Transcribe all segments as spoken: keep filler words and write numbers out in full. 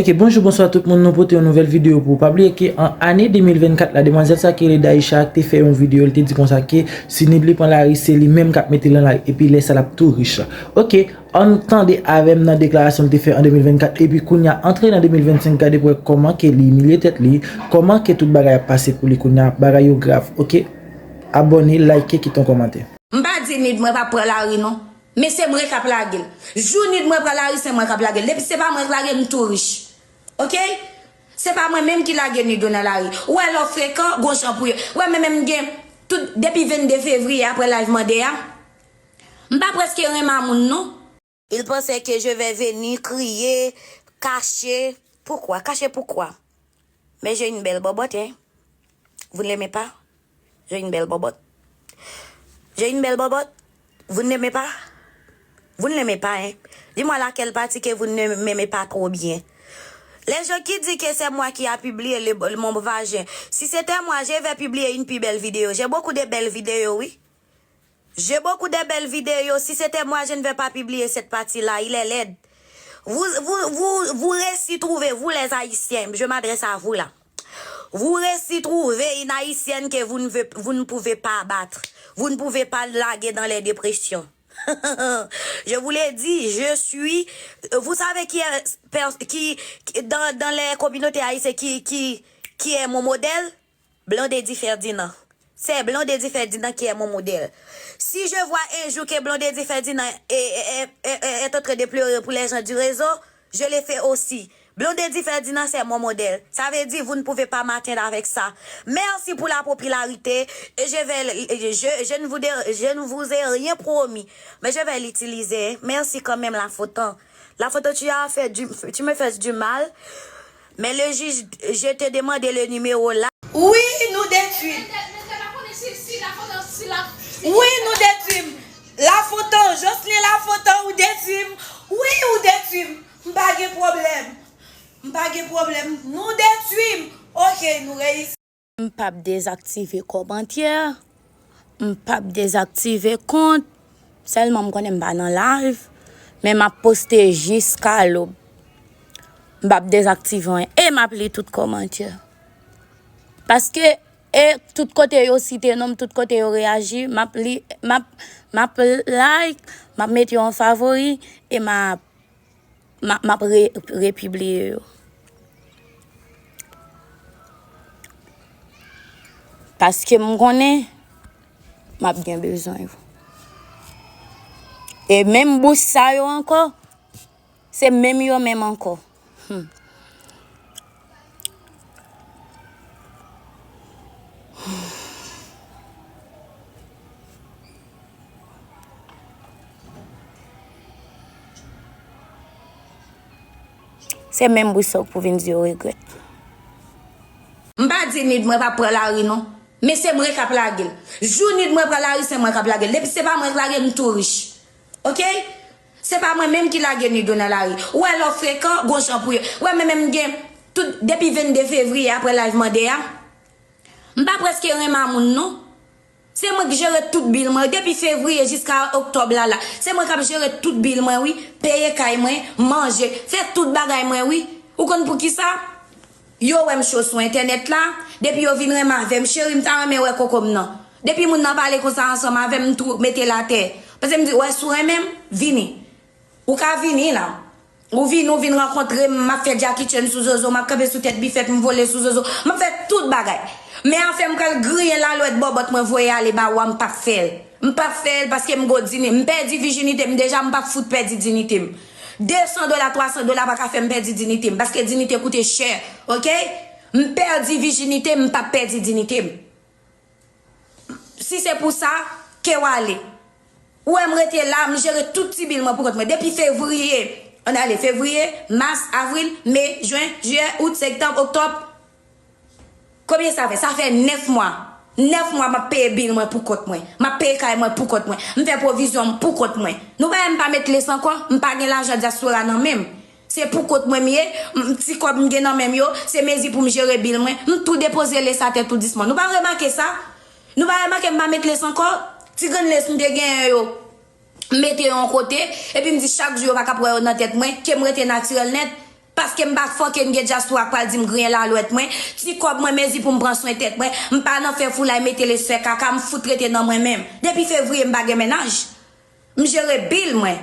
Ok, bonjou, bonswa tout moun, nou pote yon nouvèl videyo pou ou. Pa bliye ke an ane de mil vennkat la, demwazèl sa ki rele Daïcha te fè yon videyo, li te di konsa ke si Nibbly pran lari, se li menm k ap mete l nan lari, epi lè sa l ap tou rich. Ok, ann tande avè m nan deklarasyon li te fè an de mil vennkat, epi kounye a antre nan de mil vennsenk, gade pou wè kòman ke li imilye tèt li, kòman ke tout bagay ap pase pou li kounye a, bagay yo grav. Ok, abòne, like, kite yon kòmantè. M pa di Nid mwen pa pran lari non. Men se mwen k ap lage l. Jou Nid mwen pran lari, se mwen k ap lage l. Depi se pa mwen k lage l, m tou rich. Ok? Se pa mwen menm ki lage Nido nan lari. Ou wè lè w frekan, gon jan pou yo. Ou wè mwen menm m gen tout depi vennde fevriye apre live mande a. M pa prèske renmen moun non. Il pensait que je vais venir crier, cacher. Pourquoi? Cacher pourquoi? Mais j'ai une belle bobotte, hein. Vous ne l'aimez pas? J'ai une belle bobotte. J'ai une belle bobotte. Vous ne l'aimez pas? Vous ne l'aimez pas, hein. Dis-moi laquelle partie que vous ne m'aimez pas trop bien. Les gens qui disent que c'est moi qui a publié le, mon vagin. Si c'était moi, je vais publier une plus belle vidéo. J'ai beaucoup de belles vidéos, oui. J'ai beaucoup de belles vidéos. Si c'était moi, je ne vais pas publier cette partie-là. Il est laid. Vous, vous, vous, vous réussissez trouver, vous les Haïtiens, je m'adresse à vous là. Vous réussissez trouver une Haïtienne que vous ne, ve- vous ne pouvez pas abattre. Vous ne pouvez pas larguer dans les dépressions. Je vous l'ai dit, je suis. Vous savez qui est, pers- qui, qui- dans, dans les communautés haïtiennes qui, qui, qui est mon modèle? Blondedy Ferdinand. C'est Blondedy Ferdinand qui est mon modèle. Si je vois un jour que Blondedy Ferdinand est, est, est, est, est en train de pleurer pour les gens du réseau, je le fais aussi. Blondedy Ferdinand, c'est mon modèle. Ça veut dire, vous ne pouvez pas m'atteindre avec ça. Merci pour la popularité. Et je vais, je, je ne vous, je ne vous ai rien promis. Mais je vais l'utiliser. Merci quand même, la photo. La photo, tu as fait du, tu me fais du mal. Men le jij, je te demande le numéro la. Wi, nou detwi m. Wi, nou detwi m. Lafontan, Jocelyn Lafontan, ou detwi m. Wi, ou detwi m. M pa gen pwoblèm. M pa gen pwoblèm. Nou detwi m. Ok, nou reyisi. M p ap dezaktive kòmantè, m p ap dezaktive kont. Sèlman m konnen m pa nan live, men m ap poste jiska lob. M p ap dezaktive anyen e m ap li tout kòmantè. Paske e tout kote yo site non m, tout kote yo reyaji, m ap li, m ap, m ap like, m ap mete yo an favori e m ap m a- m ap re- repibliye yo. Paske m konnen m ap gen bezwen yo. E menm bous sa yo ankò, se menm yo menm ankò. Hmm. Se menm bous sa w pou vin di yo regrèt. M pa di Nid mwen pa pran lari non. Men se mwen k ap lage l. Jou Nid mwen pran lari, se mwen k ap lage l. Depi se pa mwen k lage l, m tou rich. Ok? Se pa mwen menm ki lage Nido nan lari. Ou wè lè w frekan, gon jan pou yo. Ou wè mwen menm m gen tout depi vennde fevriye apre live mande a. M pa prèske renmen moun non. Se mwen k jere tout bil mwen. Depi fevriye jiska oktòb la la. Se mwen k ap jere tout bil mwen wi. Peye kay mwen, manje, fè tout bagay mwen wi. Ou konn poukisa? Yo wè m cho sou entènèt la, depi yo vin renmen avè m, cheri m ta renmen wè koko m nan. Depi moun nan pale konsa ansanm avè m, m tou mete l atè. Paske m di, wè si w renmen m, vini. Ou ka vini la. Ou vini, ou vin rankontre m, m ap fè Jackie Chan sou zozo, m ap kanpe sou tèt bifèt, m vole sou zozo, m ap fè tout bagay. Men afè m pral griyen lalwèt bòbòt mwen voye ale ba ou a, m p ap fè l. M p ap fè l paske m go dini-, m pèdi vijinite m deja, m p ap fout pèdi dinite m. Desan dola, twasan dola pa ka fè m pèdi dinite m, paske dinite koute chè, ok? M pèdi vijinite m, m p ap pèdi dinite m. Si se pou sa, ke w ale. Ou wè m rete la, m jere tout ti bil mwen pou kont mwen. Depi fevriye, ann ale, fevriye, mas, avril, me, jen, jiyè, out, septanm, oktòb. Konbyen sa fè? Sa fè nèf mwa. Nèf mwa m ap peye bil mwen pou kont mwen. M ap peye kay mwen pou kont mwen. M fè pwovizyon m pou kont mwen. Nou pa wè m pa met lès ankò, m pa gen lajan dyaspora nan men m. Se pou kont mwen m ye, m, ti kòb m gen nan men m yo, se mezi pou m jere bil mwen. M tou depoze lès atè tou disman. Nou pa remake sa? Nou pa remake m pa met lès ankò? Ti grenn lès m te genyen yo, m mete yo yon kote, epi m di chak jou yo pa ka pran yo nan tèt mwen, ke m rete natirèl nèt. Paske m pa fòke n gen dyaspora k pral di m griyen lalwèt mwen. Ti kòb mwen mezi pou m pran swen tèt mwen. M pa nan fè foulay, mete lespè kaka, m fout rete nan mwen menm. Depi fevriye m pa gen mennaj. M jere bil mwen.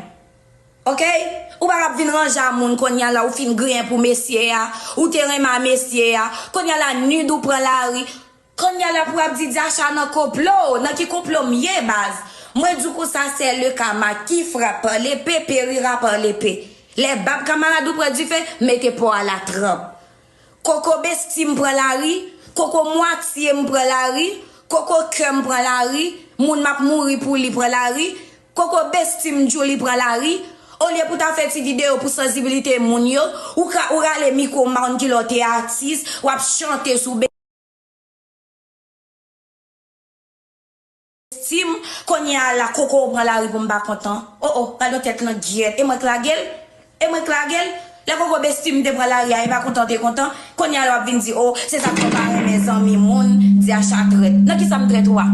Oke? Ou pa ka ap vin ranje a moun kounye a la, ou fin griyen pou mesye a, ou te renmen a mesye a. Kounye a la, nud ou pran lari. Kounye a la pou ap di Diacha nan konplo, nan ki konplo m ye baz? Mwen di w konsa, c'est le karma qui frappe l'épée périra par l'épée. Lè bab kamarad ou pran dife, mete po a la tranp. Koko besti m pran lari, koko mwatye m pran lari, koko kè m pran lari, moun m ap mouri pou li pran lari, koko besti m Djouly pran lari. Olye pou ta fè ti videyo pou sansibilite moun yo, ou ka ou rale mikwo moun ki lè w te atis, w ap chante sou besti m, kounye a la koko ou pran lari pou m pa kontan. O o, gad yon tèt langyèt, e mwen k lage l? E mwen k lage l? Lè koko besti m te pran lari a, e pa kontan te kontan, kounye a la w ap vin di, o, se sa k fè w pa renmen zanmi moun, Diacha trèt. Nan kisa m trèt ou a?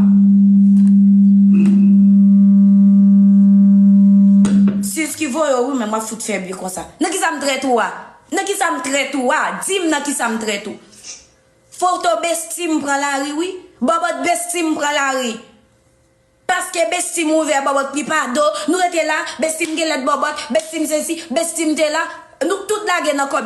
Siz ki voye w wi, men mwen fout fè bri konsa. Nan kisa m trèt ou a? Nan kisa m trèt ou a? Di m nan kisa m trèt ou. Foto besti m pran lari wi. Bòbòt besti m pran lari. Paske besti m ouvè bòbòt li pa do. Nou rete la, besti m gen lèt bòbòt, besti m sesi, besti m te la. Nou tout lage nan kò